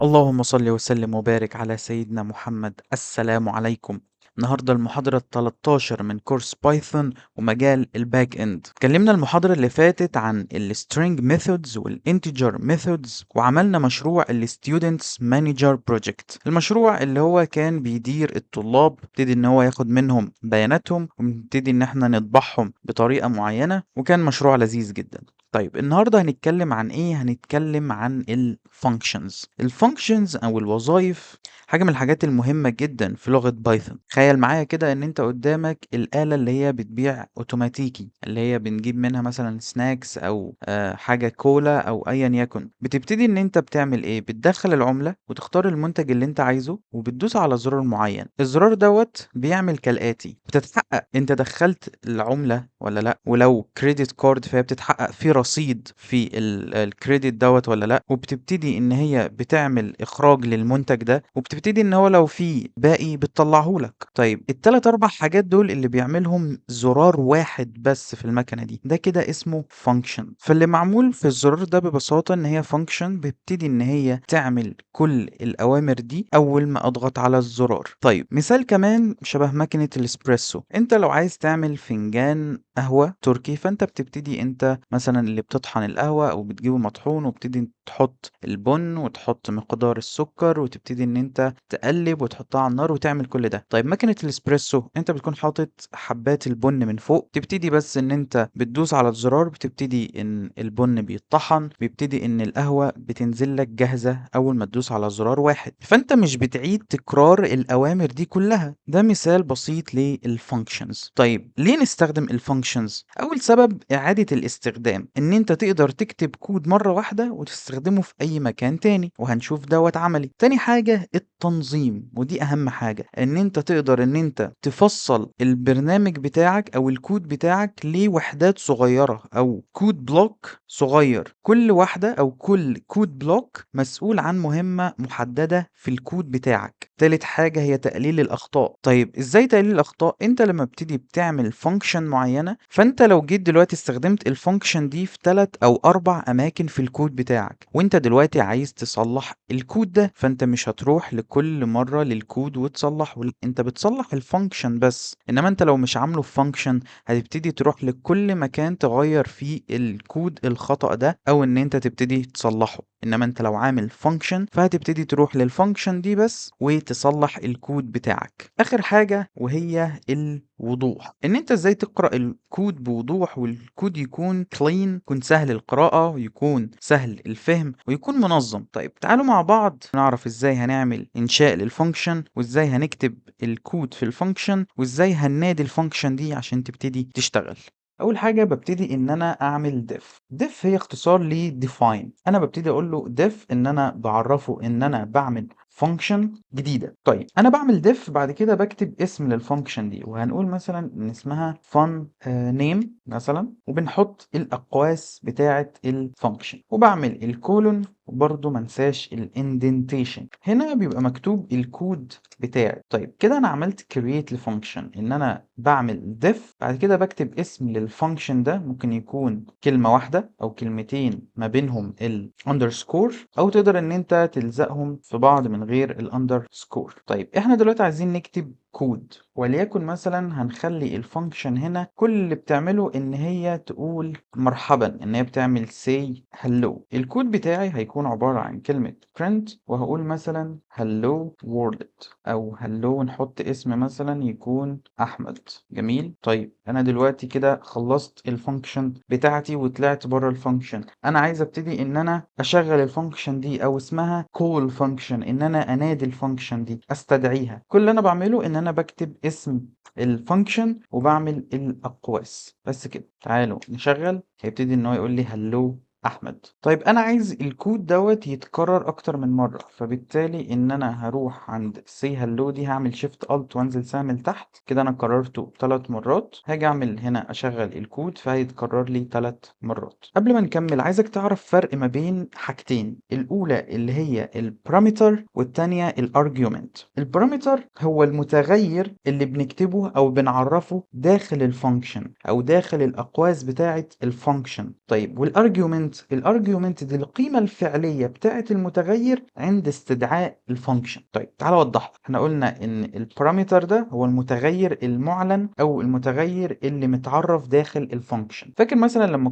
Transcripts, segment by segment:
اللهم صل وسلم وبارك على سيدنا محمد. السلام عليكم. النهارده المحاضرة 13 من كورس Python ومجال ال back end. اتكلمنا المحاضرة اللي فاتت عن ال string methods وال integer methods، وعملنا مشروع ال students manager project، المشروع اللي هو كان بيدير الطلاب، ابتدي ان هو ياخد منهم بياناتهم ونبتدي ان احنا نطبعهم بطريقة معينة، وكان مشروع لذيذ جدا. طيب، النهارده هنتكلم عن ايه؟ هنتكلم عن ال functions. ال functions او الوظائف حاجة من الحاجات المهمة جدا في لغة Python. تخيل معايا كده ان انت قدامك الآلة اللي هي بتبيع اوتوماتيكي، اللي هي بنجيب منها مثلا snacks او حاجة كولا او ايا يكن. بتبتدي ان انت بتعمل ايه؟ بتدخل العملة وتختار المنتج اللي انت عايزه وبتدوس على زرار معين. الزرار دوت بيعمل كالآتي: بتتحقق انت دخلت العملة ولا لا، ولو credit card فهي بتتحقق في رصيد في ال credit دوت ولا لا، وبتبتدي ان هي بتعمل اخراج للمنتج ده، وبتبتدي ان هو لو في باقي بتطلعه لك. طيب، التلات اربع حاجات دول اللي بيعملهم زرار واحد بس في المكنه دي، ده كده اسمه function. فاللي معمول في الزرار ده ببساطه ان هي function بتبتدي ان هي تعمل كل الاوامر دي اول ما اضغط على الزرار. طيب، مثال كمان شبه ماكينه الاسبريسو. انت لو عايز تعمل فنجان قهوه تركي، فانت بتبتدي انت مثلا اللي بتطحن القهوه او بتجيبه مطحون، وبتبتدي تحط البن وتحط مقدار السكر وتبتدي ان انت تقلب وتحطها على النار وتعمل كل ده. طيب، ماكينه الاسبريسو انت بتكون حاطط حبات البن من فوق، تبتدي بس ان انت بتدوس على الزرار، بتبتدي ان البن بيتطحن، بيبتدي ان القهوه بتنزل لك جاهزه اول ما تدوس على زرار واحد، فانت مش بتعيد تكرار الاوامر دي كلها. ده مثال بسيط لل functions. طيب، ليه نستخدم ال functions؟ اول سبب اعاده الاستخدام، ان انت تقدر تكتب كود مره واحده وتستخدمه في اي مكان تاني، وهنشوف دوت عملي. تاني حاجه التنظيم، ودي اهم حاجه، ان انت تقدر ان انت تفصل البرنامج بتاعك او الكود بتاعك لوحدات صغيره او code block صغير. كل واحده او كل code block مسؤول عن مهمه محدده في الكود بتاعك. تالت حاجه هي تقليل الاخطاء. طيب، ازاي تقليل الاخطاء؟ انت لما بتبتدي بتعمل function معينه، فانت لو جيت دلوقتي استخدمت ال function دي في 3 او 4 اماكن في الكود بتاعك، وانت دلوقتي عايز تصلح الكود ده، فانت مش هتروح لكل مره للكود وتصلحه، لا، انت بتصلح ال function بس. انما انت لو مش عامله function هتبتدي تروح لكل مكان تغير فيه الكود الخطأ ده او ان انت تبتدي تصلحه. انما انت لو عامل function فهتبتدي تروح لل function دي بس وتصلح الكود بتاعك. اخر حاجة وهي الوضوح، ان انت ازاي تقرأ الكود بوضوح والكود يكون clean، يكون سهل القراءة ويكون سهل الفهم ويكون منظم. طيب، تعالوا مع بعض نعرف ازاي هنعمل انشاء لل function، وازاي هنكتب الكود في ال function، وازاي هننادي ال function دي عشان تبتدي تشتغل. اول حاجه ببتدي ان انا اعمل def. def هي اختصار ل define. انا ببتدي اقول له def ان انا بعرفه ان انا بعمل function جديده. طيب، انا بعمل def، بعد كده بكتب اسم لل function دي، وهنقول مثلا ان اسمها fun name مثلا، وبنحط الاقواس بتاعه ال function، وبعمل ال colon، وبرضه منساش ال indentation. هنا بيبقى مكتوب الكود بتاعي. طيب، كده انا عملت create ل function، ان انا بعمل def، بعد كده بكتب اسم لل function ده، ممكن يكون كلمة واحدة او كلمتين ما بينهم ال underscore، او تقدر ان انت تلزقهم في بعض من غير ال underscore. طيب، احنا دلوقتي عايزين نكتب كود، وليكن مثلا هنخلي ال function هنا كل اللي بتعمله ان هي تقول مرحبا، ان هي بتعمل say hello. الكود بتاعي هيكون عبارة عن كلمة print، وهقول مثلا hello world او hello، ونحط اسم مثلا يكون احمد. جميل. طيب، انا دلوقتي كده خلصت ال function بتاعتي وطلعت بره ال function. انا عايز ابتدي ان انا اشغل ال function دي، او اسمها call function، ان انا انادي ال function دي، استدعيها. كل اللي انا بعمله ان انا بكتب اسم ال function وبعمل الاقواس بس كده. تعالوا نشغل. هيبتدي ان هو يقول لي hello احمد. طيب، انا عايز الكود دوت يتكرر اكتر من مره، فبالتالي ان انا هروح عند say hello دي، هعمل shift alt وانزل سهم لتحت كده، انا كررته 3 مرات. هاجي اعمل هنا اشغل الكود فهيتكرر لي 3 مرات. قبل ما نكمل عايزك تعرف فرق ما بين حاجتين: الاولى اللي هي ال parameter والتانية ال argument. ال parameter هو المتغير اللي بنكتبه او بنعرفه داخل ال function او داخل الاقواس بتاعه ال function. طيب، وال argument argument؟ ال argument دي القيمة الفعلية بتاعه المتغير عند استدعاء ال function. طيب تعال اوضحها. احنا قلنا ان ال parameter ده هو المتغير المعلن او المتغير اللي متعرف داخل ال function. فاكر مثلا لما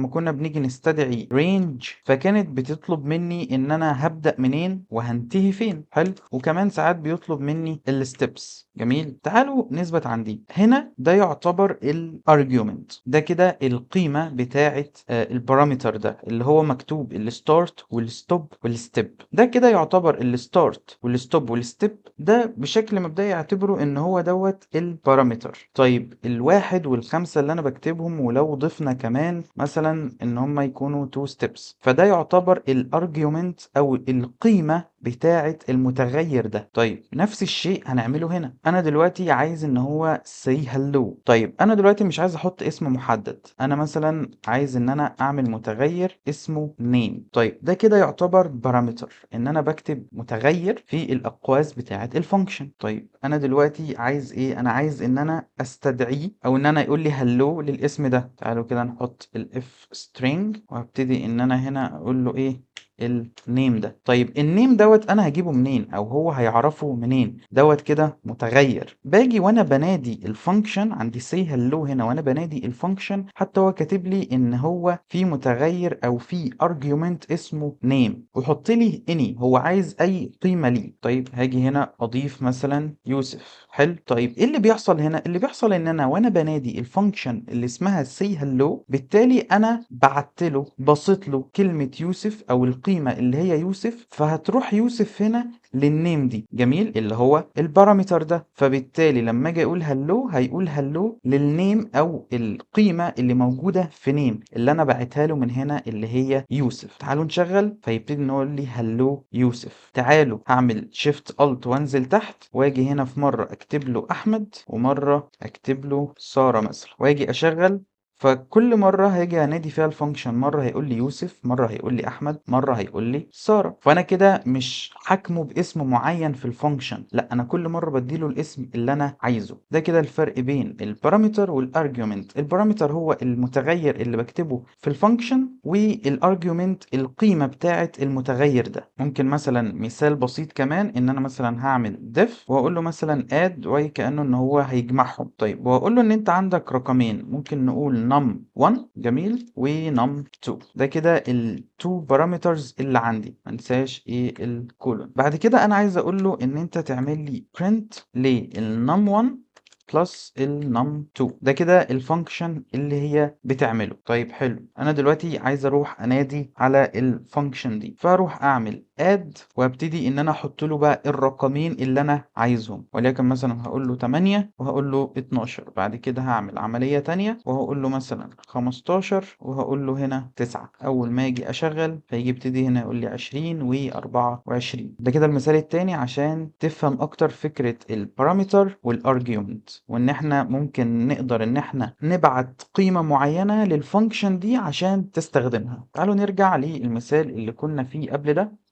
كنا بنيجي نستدعي range، فكانت بتطلب مني ان انا هبدأ منين وهنتهي فين. حلو. وكمان ساعات بيطلب مني ال steps. جميل. تعالوا نثبت عندي هنا، ده يعتبر ال argument، ده كده القيمة بتاعه ال parameter ده اللي هو مكتوب ال start وال stop وال step. ده كده يعتبر ال start وال stop وال step، ده بشكل مبدئي اعتبره ان هو دوت ال parameter. طيب الواحد والخمسة اللي انا بكتبهم، ولو ضفنا كمان مثلا ان هم يكونوا 2 steps، فده يعتبر ال argument او القيمة بتاعه المتغير ده. طيب نفس الشيء هنعمله هنا. انا دلوقتي عايز ان هو say hello. طيب انا دلوقتي مش عايز احط اسم محدد، انا مثلا عايز ان انا اعمل متغير اسمه name. طيب ده كده يعتبر parameter، ان انا بكتب متغير في الاقواس بتاعه ال function. طيب انا دلوقتي عايز ايه؟ انا عايز ان انا استدعيه او ان انا يقول لي hello للاسم ده. تعالوا كده نحط ال f string، وهبتدي ان انا هنا اقول له ايه؟ ال name ده. طيب ال name دوت انا هجيبه منين او هو هيعرفه منين؟ دوت كده متغير. باجي وانا بنادي ال function عندي say hello هنا، وانا بنادي ال function حتى هو كاتب لي ان هو في متغير او في argument اسمه name، وحط لي any، هو عايز اي قيمة ليه. طيب هاجي هنا اضيف مثلا يوسف. حلو. طيب ايه اللي بيحصل هنا؟ اللي بيحصل ان انا وانا بنادي ال function اللي اسمها say hello، بالتالي انا بعت له بصيت له كلمة يوسف او القيمة اللي هي يوسف، فهتروح يوسف هنا لل name دي. جميل، اللي هو ال parameter ده. فبالتالي لما اجي اقول hello هيقول hello لل name او القيمة اللي موجودة في name اللي انا بعتها له من هنا اللي هي يوسف. تعالوا نشغل، فيبتدي نقول لي hello يوسف. تعالوا هعمل shift alt وانزل تحت، واجي هنا في مرة اكتب له احمد ومرة اكتب له سارة مثلا، واجي اشغل. فكل مرة هاجي انادي فيها ال function، مرة هيقول لي يوسف، مرة هيقول لي احمد، مرة هيقول لي سارة. فانا كده مش حاكمه باسم معين في ال function، لا انا كل مرة بديله الاسم اللي انا عايزه. ده كده الفرق بين ال parameter وال argument. ال parameter هو المتغير اللي بكتبه في ال function، وال argument القيمة بتاعة المتغير ده. ممكن مثلا مثال بسيط كمان، ان انا مثلا هعمل def واقول له مثلا add، وكأنه ان هو هيجمعهم. طيب واقول له ان انت عندك رقمين، ممكن نقول num1 جميل و num2. ده كده ال 2 parameters اللي عندي، ما انساش ايه ال colon. بعد كده انا عايز اقول له ان انت تعمل لي print لل num1 plus ال num2. ده كده ال function اللي هي بتعمله. طيب حلو، انا دلوقتي عايز اروح انادي على ال function دي، فاروح اعمل add وابتدي ان انا احط له بقى الرقمين اللي انا عايزهم، وليكن مثلا هقول له 8 وهقول له 12. بعد كده هعمل عملية تانية وهقول له مثلا 15 وهقول له هنا 9. اول ما اجي اشغل فيجي يبتدي هنا يقول لي 20 و24. ده كده المثال التاني عشان تفهم اكتر فكرة ال parameter وال argument، وان احنا ممكن نقدر ان احنا نبعت قيمة معينة لل function دي عشان تستخدمها. تعالوا نرجع للمثال اللي كنا فيه قبل ده.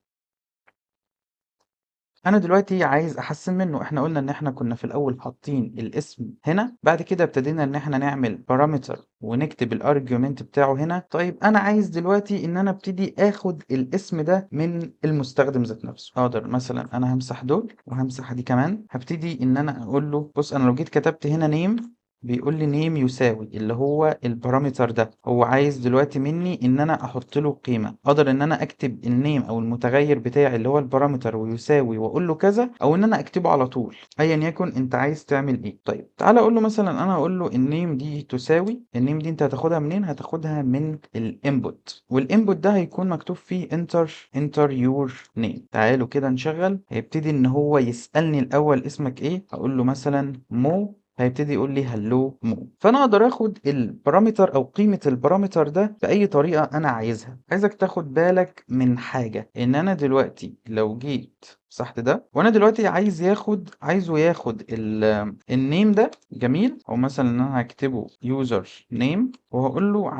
انا دلوقتي عايز احسن منه. احنا قلنا ان احنا كنا في الاول حاطين الاسم هنا، بعد كده ابتدينا ان احنا نعمل parameter ونكتب ال argument بتاعه هنا. طيب انا عايز دلوقتي ان انا ابتدي اخد الاسم ده من المستخدم ذات نفسه. اقدر مثلا انا همسح دول وهمسح دي كمان. هبتدي ان انا اقول له بص، انا لو جيت كتبت هنا name بيقول لي name يساوي اللي هو ال parameter ده، هو عايز دلوقتي مني ان انا احط له قيمة. اقدر ان انا اكتب ال name او المتغير بتاعي اللي هو ال parameter ويساوي واقول له كذا، او ان انا اكتبه على طول، ايا يكن انت عايز تعمل ايه. طيب تعالى اقول له مثلا، انا هقول له ال name دي تساوي ال name دي انت هتاخدها منين؟ هتاخدها من ال input، وال input ده هيكون مكتوب فيه enter your name. تعالوا كده نشغل. هيبتدي ان هو يسالني الاول اسمك ايه، هقول له مثلا مو، هيبتدي يقول لي hello مو. فانا اقدر اخد ال parameter او قيمة ال parameter ده باي طريقه انا عايزها. عايزك تاخد بالك من حاجة، ان انا دلوقتي لو جيت مسحت ده، وانا دلوقتي عايزه ياخد ال name ده، جميل، او مثلا ان انا هكتبه user name وهقول له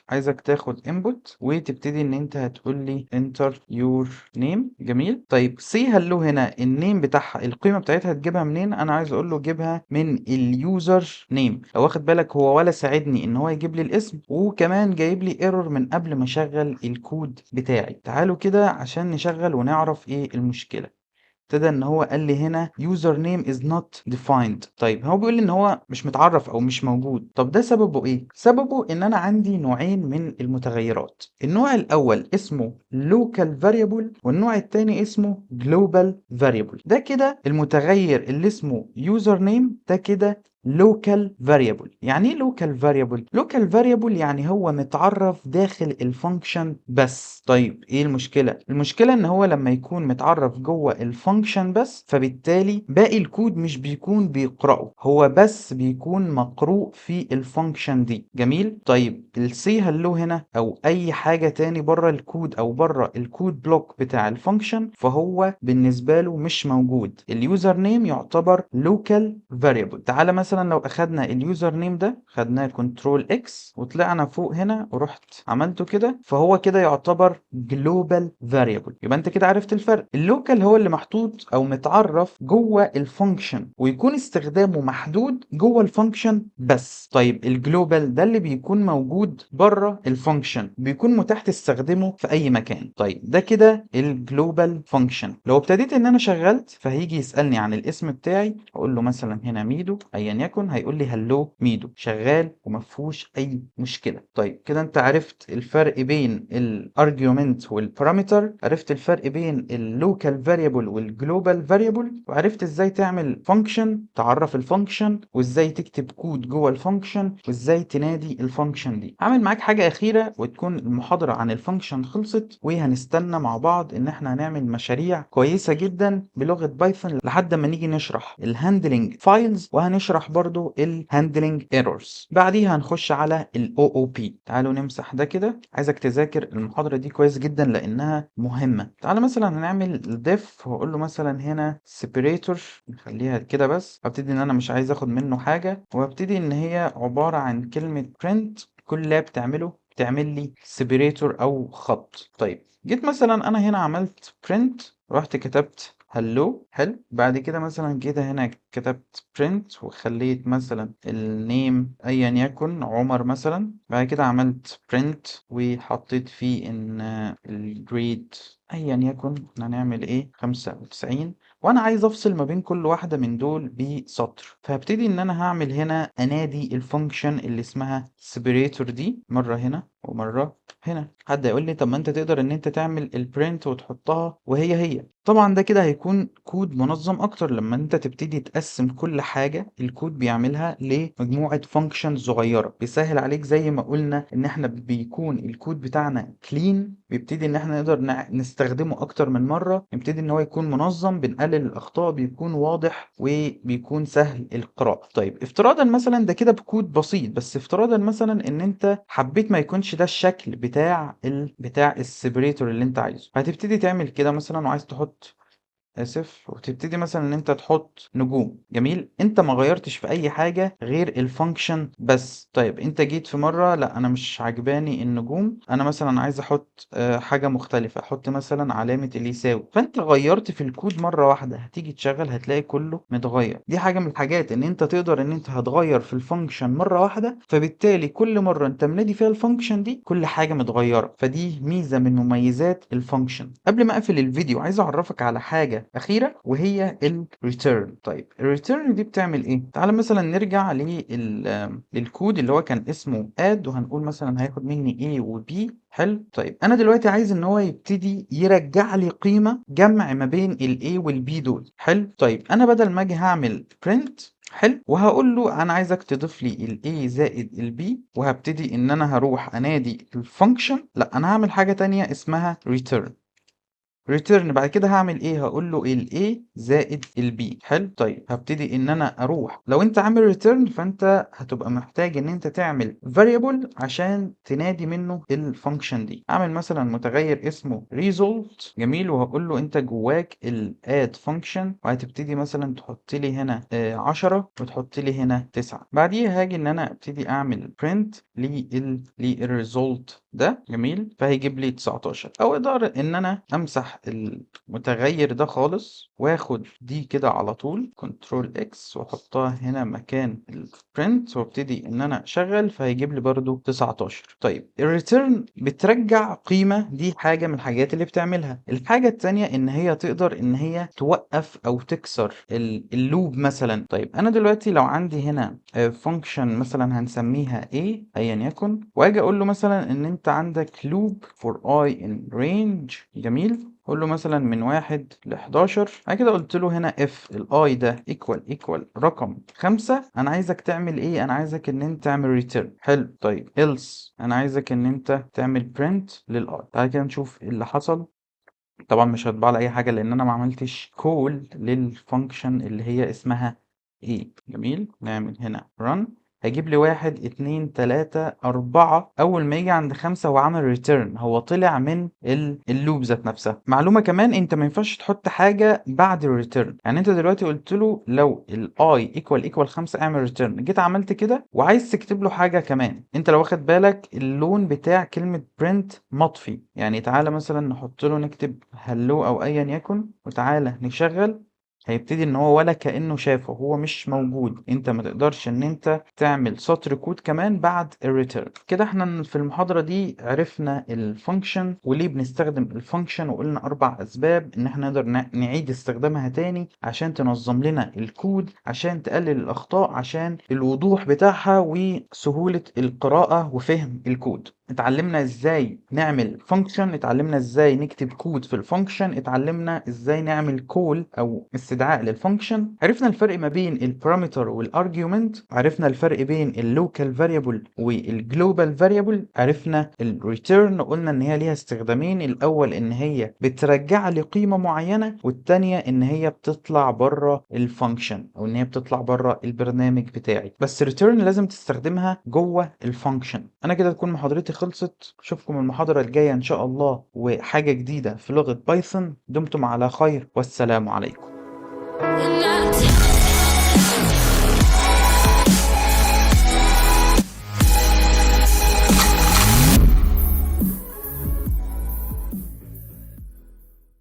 عايزك تاخد input وتبتدي ان انت هتقول لي enter your name. جميل. طيب say hello هنا ال name بتاعها القيمة بتاعتها هتجيبها منين؟ انا عايز اقول له جيبها من ال user name. لو واخد بالك هو ولا ساعدني ان هو يجيب لي الاسم، وكمان جايب لي error من قبل ما اشغل الكود بتاعي. تعالوا كده عشان نشغل ونعرف ايه المشكلة. ابتدى ان هو قال لي هنا user name is not defined. طيب هو بيقول لي ان هو مش متعرف او مش موجود. طب ده سببه ايه؟ سببه ان انا عندي نوعين من المتغيرات، النوع الاول اسمه local variable والنوع التاني اسمه global variable. ده كده المتغير اللي اسمه user name ده كده local variable. يعني ايه local variable؟ local variable يعني هو متعرف داخل ال function بس. طيب ايه المشكلة؟ المشكلة ان هو لما يكون متعرف جوه ال function بس، فبالتالي باقي الكود مش بيكون بيقرأه، هو بس بيكون مقروء في ال function دي. جميل؟ طيب ال say hello هنا او اي حاجة تاني بره الكود او بره ال code block بتاع ال function فهو بالنسبة له مش موجود. ال user name يعتبر local variable. تعالى مثلا لو اخدنا ال user name ده، خدناه control X وطلعنا فوق هنا ورحت عملته كده، فهو كده يعتبر global variable. يبقى انت كده عرفت الفرق. ال local هو اللي محطوط او متعرف جوه ال function ويكون استخدامه محدود جوه ال function بس. طيب ال global ده اللي بيكون موجود بره ال function، بيكون متاح تستخدمه في اي مكان. طيب ده كده ال global function. لو ابتديت ان انا شغلت فهيجي يسالني عن الاسم بتاعي، اقول له مثلا هنا ميدو ايا يكن، هيقول لي hello ميدو، شغال ومفهوش اي مشكلة. طيب كده انت عرفت الفرق بين ال argument وال parameter، عرفت الفرق بين ال local variable وال global variable، وعرفت ازاي تعمل function، تعرف ال function، وازاي تكتب كود جوه ال function، وازاي تنادي ال function دي. هعمل معاك حاجة اخيرة وتكون المحاضرة عن ال function خلصت، وهنستنى مع بعض ان احنا هنعمل مشاريع كويسة جدا بلغه Python لحد ما نيجي نشرح ال handling files، وهنشرح برضو ال handling errors. بعديها هنخش على ال OOP. تعالوا نمسح ده كده. عايزك تذاكر المحاضرة دي كويس جدا لانها مهمة. تعالى مثلا هنعمل def واقول له مثلا هنا separator، نخليها كده بس. هبتدي ان انا مش عايز اخد منه حاجة، وهبتدي ان هي عبارة عن كلمة print، كل اللي بتعمله بتعمل لي separator او خط. طيب جيت مثلا انا هنا عملت print، رحت كتبت hello، حلو. بعد كده مثلا جيت هنا كتبت print وخليت مثلا ال name ايا يكن عمر مثلا. بعد كده عملت print وحطيت فيه ان ال grade ايا يكن، احنا هنعمل ايه 95، وانا عايز افصل ما بين كل واحدة من دول بسطر. فهبتدي ان انا هعمل هنا انادي ال function اللي اسمها separator دي مرة هنا ومرة هنا. حد يقول لي طب ما انت تقدر ان انت تعمل ال print وتحطها وهي هي. طبعا ده كده هيكون كود منظم اكتر لما انت تبتدي تقسم كل حاجة الكود بيعملها لمجموعة functions صغيرة، بيسهل عليك زي ما قلنا ان احنا بيكون الكود بتاعنا clean، بيبتدي ان احنا نقدر نستخدمه اكتر من مرة، نبتدي ان هو يكون منظم، بنقلل الاخطاء، بيكون واضح وبيكون سهل القراءة. طيب افتراضا مثلا ده كده بكود بسيط، بس افتراضا مثلا ان انت حبيت ما يكونش ده الشكل بتاع ال separator اللي انت عايزه، هتبتدي تعمل كده مثلا، وعايز تحط اسف، وتبتدي مثلا ان انت تحط نجوم. جميل، انت ما غيرتش في اي حاجة غير ال function بس. طيب انت جيت في مرة لا انا مش عجباني النجوم، انا مثلا عايز احط حاجة مختلفة، احط مثلا علامة اللي يساوي، فانت غيرت في الكود مرة واحدة، هتيجي تشغل هتلاقي كله متغير. دي حاجة من الحاجات ان انت تقدر ان انت هتغير في ال function مرة واحدة، فبالتالي كل مرة انت منادي فيها ال function دي كل حاجة متغيرة، فدي ميزة من مميزات ال function. قبل ما اقفل الفيديو عايز اعرفك على حاجة أخيرة وهي ال return. طيب ال return دي بتعمل إيه؟ تعال مثلا نرجع للكود اللي هو كان اسمه add، وهنقول مثلا هياخد مني A و B. حلو. طيب أنا دلوقتي عايز إن هو يبتدي يرجع لي قيمة جمع ما بين ال A وال B دول. حلو. طيب أنا بدل ما أجي هعمل print، حلو، وهقول له أنا عايزك تضيف لي ال A زائد ال B، وهبتدي إن أنا هروح أنادي ال function. لا أنا هعمل حاجة تانية اسمها return. return بعد كده هعمل ايه؟ هقول له ال A زائد ال B. حلو. طيب هبتدي ان انا اروح، لو انت عامل return فانت هتبقى محتاج ان انت تعمل variable عشان تنادي منه ال function دي. اعمل مثلا متغير اسمه result، جميل، وهقول له انت جواك ال add function، وهتبتدي مثلا تحط لي هنا 10 وتحط لي هنا 9. بعديها هاجي ان انا ابتدي اعمل print لل result ده، جميل، فهيجيب لي 19. او اقدر ان انا امسح امسح المتغير ده خالص واخد دي كده على طول control X واحطها هنا مكان ال print وابتدي ان انا اشغل، فهيجيب لي برضو 19. طيب ال return بترجع قيمة، دي حاجة من الحاجات اللي بتعملها. الحاجة التانية ان هي تقدر ان هي توقف او تكسر ال loop مثلا. طيب انا دلوقتي لو عندي هنا function مثلا هنسميها A ايا يكن، واجي اقول له مثلا ان انت عندك loop for i in range، جميل، قول له مثلا من 1 ل 11. بعد كده قلت له هنا if ال i ده equal equal رقم 5، انا عايزك تعمل ايه؟ انا عايزك ان انت تعمل return. حلو. طيب else انا عايزك ان انت تعمل print لل i. تعالى كده نشوف ايه اللي حصل. طبعا مش هطبع لي اي حاجه لان انا ما عملتش call لل function اللي هي اسمها a. جميل، نعمل هنا run، هيجيب لي 1 2 3 4. أول ما يجي عند 5 هو عمل return، هو طلع من ال loop ذات نفسها. معلومة كمان، أنت ما ينفعش تحط حاجة بعد ال return. يعني أنت دلوقتي قلت له لو ال i equal equal 5 اعمل return، جيت عملت كده وعايز تكتب له حاجة كمان، أنت لو واخد بالك اللون بتاع كلمة print مطفي. يعني تعالى مثلا نحط له نكتب hello أو أيا يكن، وتعالى نشغل، هيبتدي ان هو ولا كأنه شافه، هو مش موجود. انت ما تقدرش ان انت تعمل سطر كود كمان بعد ال return. كده احنا في المحاضرة دي عرفنا ال function وليه بنستخدم ال function، وقلنا 4 اسباب ان احنا نقدر نعيد استخدامها تاني، عشان تنظم لنا الكود، عشان تقلل الاخطاء، عشان الوضوح بتاعها وسهولة القراءة وفهم الكود. اتعلمنا ازاي نعمل function، اتعلمنا ازاي نكتب كود في ال function، اتعلمنا ازاي نعمل call او استدعاء لل function، عرفنا الفرق ما بين ال parameter وال argument، عرفنا الفرق بين ال local variable وال global variable، عرفنا ال return قلنا ان هي ليها استخدامين، الاول ان هي بترجع لي قيمة معينة، والتانية ان هي بتطلع بره ال function او ان هي بتطلع بره البرنامج بتاعي. بس return لازم تستخدمها جوه ال function. انا كده تكون محاضرتي خلصت، اشوفكم المحاضرة الجاية ان شاء الله وحاجة جديدة في لغة بايثون. دمتم على خير والسلام عليكم.